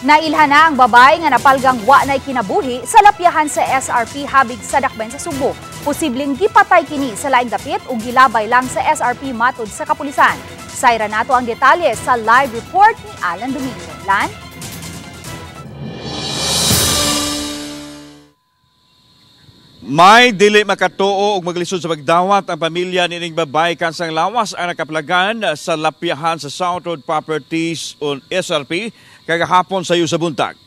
Nailhan na ang babae nga napalgang wa na'y kinabuhi sa lapyahan sa SRP habig sa Dakbayan sa Sugbo. Posibleng gipatay kini sa laing dapit o gilabay lang sa SRP matud sa kapulisan. Sayra nato ang detalye sa live report ni Alan Domingo. Lan? May dili makatuo og maglisod sa pagdawat ang pamilya nining babae kansang lawas ang nakaplagan sa lapyahan sa South Road Properties o SRP kagahapon sa iyo sa buntag.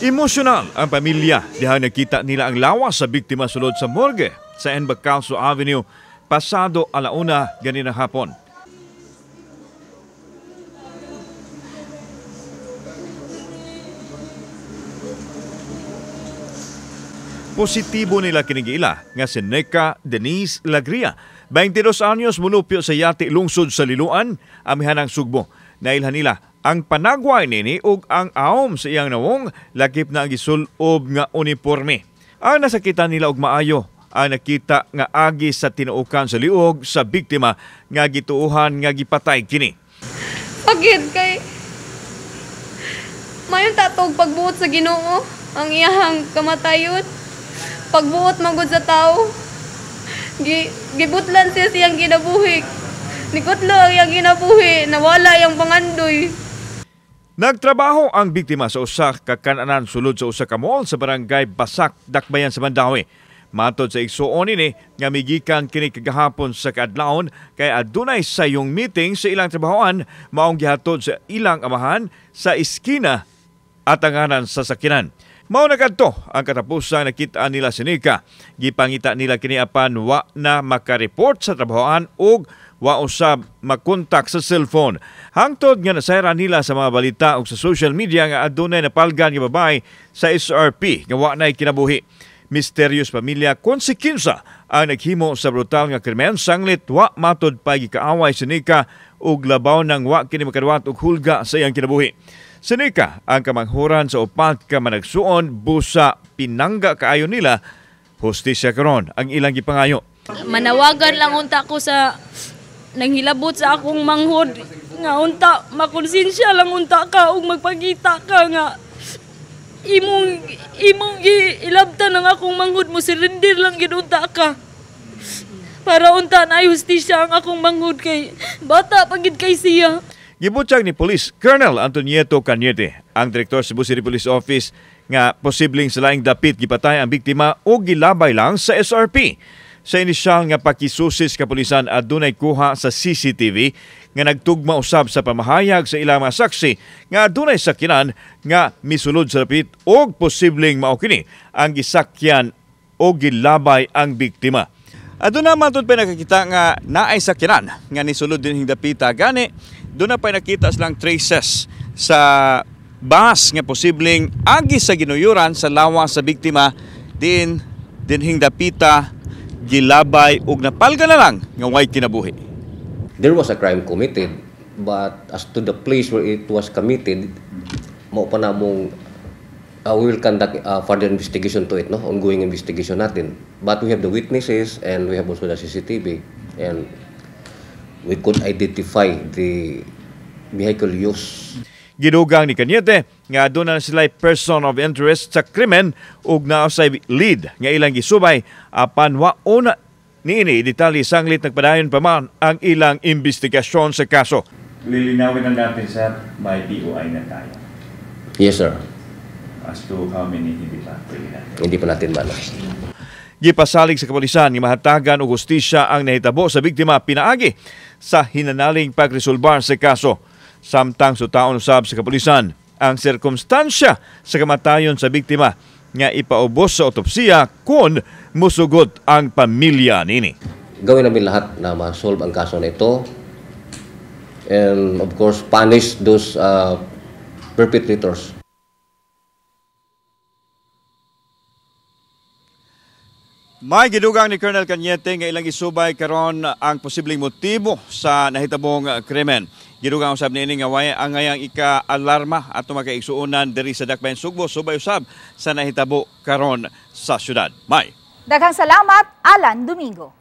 Emosyonal ang pamilya dihang nakita nila ang lawas sa biktima sulod sa morgue sa N. Bacalso Avenue pasado 1:00 ganina hapon. Positibo nila kinigila nga si Neka Denise Lagria, 22 anyos, mulupyo sa Yati, lungsod sa Liloan, amihanang Sugbo. Nailhan nila ang panagway nini ug ang aom sa iyang nawong, lakip na ang gisulob nga uniforme. Ang nasakitan nila og maayo ang nakita nga agi sa tinuokan sa liog sa biktima nga gituohan nga gipatay kini. Sakit kay mayon tatog pagbuot sa Ginoo ang iyahang kamatayon. Pagbuot magud sa tao, gibutlan siya siyang ginabuhi. Nikutlo ang iyang ginabuhi, nawala iyang pangandoy. Nagtrabaho ang biktima sa usa ka kananan sulod sa usa ka mall sa barangay Basak, Dakbayan sa Mandaue. Matod sa igsuon nini nga migikan kini kagahapon sa kaadlawon kay adunay sayong meeting sa ilang trabahoan maong gihatod sa ilang amahan sa iskina at anganan sa sakinan. Mao na kadto ang katapusan nakita nila si Nika. Gipangita nila kini apan wa na makareport sa trabahoan ug wa usab makontak sa cellphone. Hangtod nga nasayra nila sa mga balita ug sa social media nga adunay napalgan nga babae sa SRP nga wa nay kinabuhi. Mysterious pamilya konsekinsa ang naghimo sa brutal nga krimen sanglit wa matod pa gikaaway si Nika ug labaw nang wa kini makaduwat og hulga sa iyang kinabuhi. Si Nika ang kamanghuran sa upat ka managsuon busa pinangga kaayo nila hustisya karon ang ilang gipangayo. Manawagan lang unta ko sa nanghilabot sa akong manghod nga unta makonsensya lang unta ka ug magpakita ka nga imong ilabtan ang akong manghod mo, surrender lang gid unta ka. Para unta na ay hustisya ang akong manghod kay bata pa gid kay siya. Gibutyag ni Police Colonel Antonieto Cañete, ang direktor sa Cebu City Police Office, nga posibleng sa laing dapit gipatay ang biktima o gilabay lang sa SRP. Sa inisyal nga pakisusis kapulisan adunay kuha sa CCTV nga nagtugma usab sa pamahayag sa ilang mga saksi nga adunay sakyanan nga misulod sa dapit og posibleng mao kini ang gisakyan o gilabay ang biktima. Aduna man tud pa nakakita nga naay sakyanan nga nisulod dinhing dapita, gani doon na pa nakita silang traces sa bus nga posibleng agi sa ginuyuran sa lawas sa biktima din dinhing dapita gilabay ug napalga na lang nga way kinabuhi. There was a crime committed, but as to the place where it was committed, mao pa namong we will conduct further investigation to it, no? Ongoing investigation natin. But we have the witnesses and we have also the CCTV, and we could identify the vehicle use. Gidugang ni Cañete nga aduna na sila person of interest sa krimen ug naa say lead nga ilang gisubay apan wa una niini detalye sanglit nagpadayon pa man ang ilang investigasyon sa kaso. Lilinawin na natin sir, may POI na tayo. Yes sir. As to how many hindi pa pwede natin. Hindi pa natin maano. Gipasalig sa kapulisan nga mahatagan og hustisya ang nahitabo sa biktima pinaagi sa hinanaling pagresolbar sa kaso. Samtang sutaon usab sa kapulisan ang sirkumstansya sa kamatayon sa biktima nga ipaubos sa otopsiya kung musugot ang pamilya nini. Gawin namin lahat na ma-solve ang kaso na ito and of course punish those perpetrators. May gidugang ni Colonel Cañete nga ilang isubay karon ang posibleng motibo sa nahitabong krimen. Gidugang usab niini nga way ang ngayang ika-alarma ato makaigsuonan diri sa Dakbayan Sugbo, subay usab sa nahitabo karon sa syudad. May daghang salamat, Alan Domingo.